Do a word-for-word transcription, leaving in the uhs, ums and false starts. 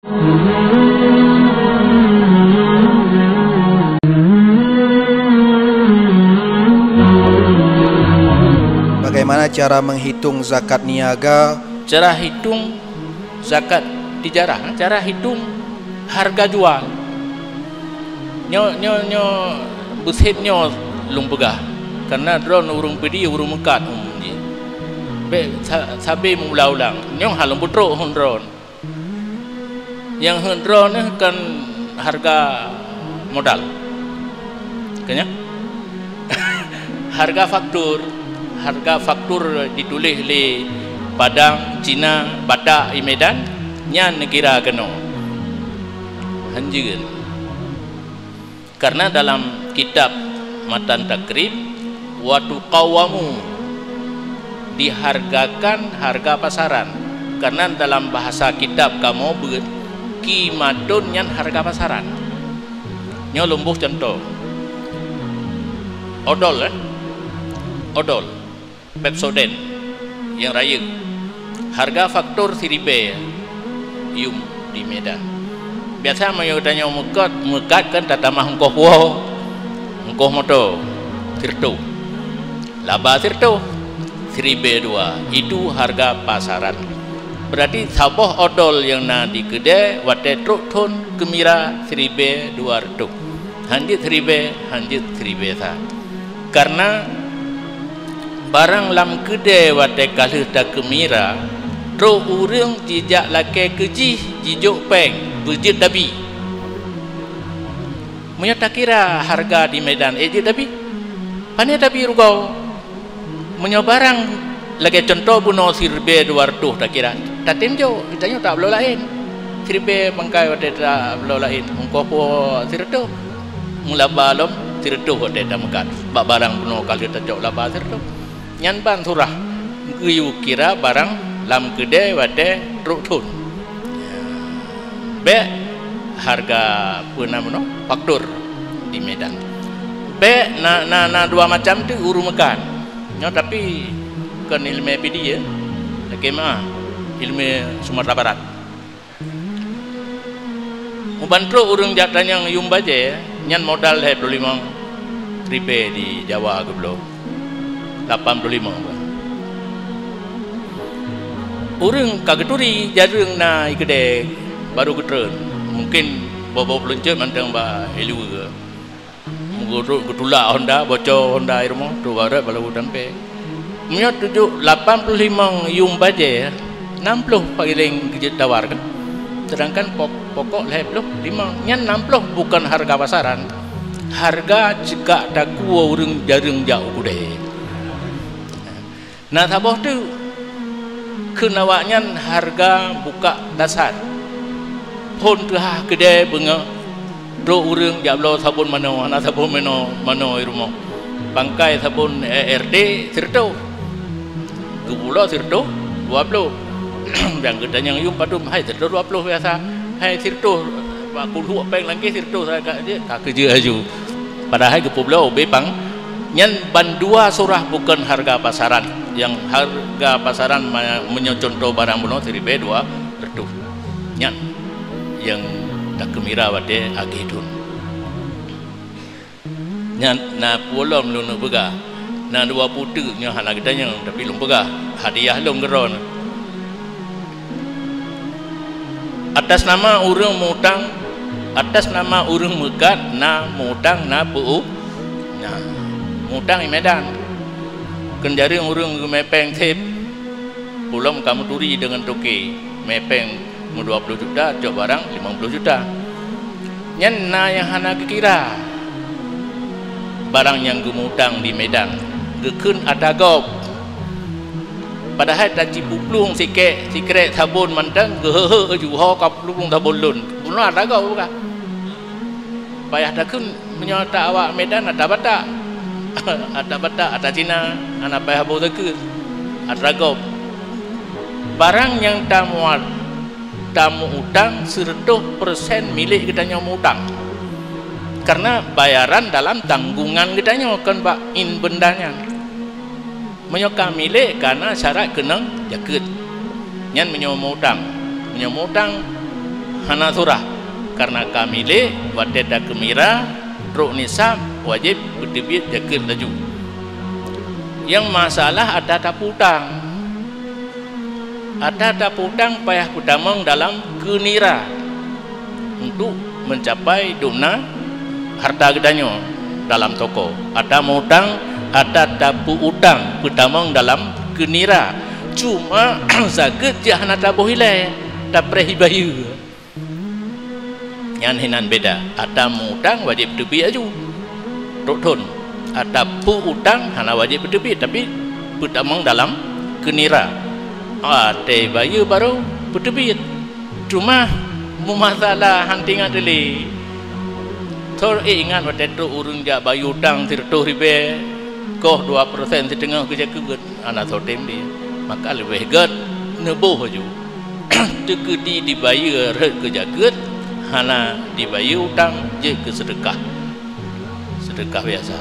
Bagaimana cara menghitung zakat niaga? Cara hitung zakat tijarah, cara hitung harga jual. Nyoe, nyoe, nyoe beusit nyoe lôn peugah, karena droen ureuëng Pidie, ureuëng meukat umum jih. Bék sa-, sabe meuulang-ulang. Nyoe hana lôn peutrok hon droen. Nyang heuet droeneuh kan harga modal. Keu nyan? Harga faktur, harga faktur dituléh lé Padang, Cina, Batak, i Medan, nyan neukira keunoe. Hanjeut. Karena dalam kitab Matan Takrib, "Wa tuqawwamu", dihargakan harga pasaran. Karena dalam bahasa kitab kamoe beuet, qimatun nyan harga pasaran. Nyoe lôn boh cuntoh. Odol, eh? Odol. Pepsodent nyang rayeuk. Harga faktur siribèe yum di Medan. Biasa meunyoe tanyoe meukat, meukat kan tatamah ongkoh puwoe, ongkoh moto, sireutoh. Laba sireutoh, siribèe dua. Itu harga pasaran. Berarti saboh odol nyang na di keudè watèe trok thon keumira siribèe dua reutôh. Hanjeuet siribèe, hanjeuet siribèe sa. Karena barang lam keudè watèe ka lheueh takeumira, trok ureuëng jijak lakèe keu jih jijok péng, beujeuet dabi. Meunyoe takira hareuga di Medan, ék jeuet dabi? Pane dabi rugoe? Meunyoe barang lagèe cuntoh bunoe siribèe dua reutôh takira, tatem jok, tanyoe tabloe laén. Siribèe bangkai watèe tabloe laén, ongkoh puwoe sireutoh. Meulaba lom sireutoh watèe tameukat. Bak barang bunoe ka lheueh tacok laba sireutoh. Nyan ban surah geuyue kira barang lam keudè watèe trok thon. Bèk hareuga peue nan bunoe, faktur di Medan. Bèk na, na, na dua macam teuk ureuëng meukat. Nyoe tapi kon iéleumé Pidie, lakèe meu'ah, iéleumé Sumatera Barat. Muban trok ureuëng jak tanyong yum bajèe, nyan modal lhèe ploh limong ribèe di Jawa geubloe. Lapan ploh limong bah. Ureuëng ka geuturi jareueng na i keudè barô geutreun. Mungken boh-boh peuleuncet mantong bak iluweue. Meugeurot geutulak honda, boco honda i rumoh, trok bak rot balagu tampé. Meunyoe tujoh lapan ploh limong yum bajèe, nam ploh paléng geujeuet tawar kan? Sedangkan pok-, pokok lhèe ploh limong, nyan nam ploh bukon hareuga pasaran. Hareuga ceukak takue ureuëng jareueng jak u keudè. Na saboh teuk kheun awaknyan hareuga bukak dasar. Phon teuhah keudè beungoh, trok ureuëng jak bloe sabon manoe, hana sabon manoe, manoe i rumoh. Bangkai sabon A R D sireutoh. Geupubloe sireutoh dua ploh. Nyang geutanyong yum padum, hai sireutoh dua ploh biasa. Hai sireutoh, bak kulhok péng langkée sireutoh, ka keujeuet laju. Padahai geupubloe ubé pang. Nyan bandua surah bukon hareuga pasaran. Nyang hareuga pasaran ma-, meunyoe cuntoh barang bunoe siribèe dua reutôh. Nyan nyang takeumira watèe akhé thon. Nyan na peue lom lôn peugah. Na dua pue teuk nyoe hana geutanyong, tapi lôn peugah hadiah lôn keudroe. Atas nama ureuëng meuutang, atas nama ureuëng meukat na meuutang na peu-, na meuutang i Medan. Kheun jareueng ureuëng geumè péng seb, peue lom ka meuturi deungon toke, mè péng meudua ploh juta, cok barang limong ploh juta. Nyan na nyang hana geukira. Barang nyang geumutang di Medan, geukheun atra gob. Padahai tacipuplueng sikèk, sikrek sabon mantong, geuheuheuek laju, ho ka puplueng sabon lôn. Bunoe atra gob bukan? Payah takheun meunyoe atra awak Medan, atra Batak. Atra Batak, atra Cina, hana payah boh takheun. Atra gob. Barang nyang tamuat tameuutang sireutoh persen milék geutanyoe meuutang. Karena bayaran dalam tanggungan geutanyoe kon bak in benda nyan. Meunyoe ka milék, ka na syarat keunong jakeuet. Nyan meunyoe meuutang. Meunyoe meuutang, Hana surah, karena ka milék, watée takeumira, trok nisab, wajéb peuteubiet jakeuet laju. Nyang masalah atra tapeu-utang. Atra tapeu-utang payah peutamong dalam keunira untuk mencapai dumna harta geutanyoe dalam toko. Atra meu-utang, atra tapeu-utang peutamong dalam keunira. Cuma zakeuet jih hana taboh ilée, tapreh bayeue. Nyan hinan beda. Atra meu-utang wajéb peuteubiet laju. Trok thon. Atra peu-utang hana wajéb peuteubiet, tapi peutamong dalam keunira. Watée bayeue barô peuteubiet. Cuma meumasalah han teuingat lé. Thon, eh, ingat watée trok ureuëng jak bayeue utang sireutôh ribée, koh dua persen siteungoh keu jakeuet. Hana soe tem lé, maka leubeh gét neuboh laju. Teukeudi dibayeue rhot keu jakeuet, hana dibayeue utang jeuet keu seudeukah. Seudeukah biasa.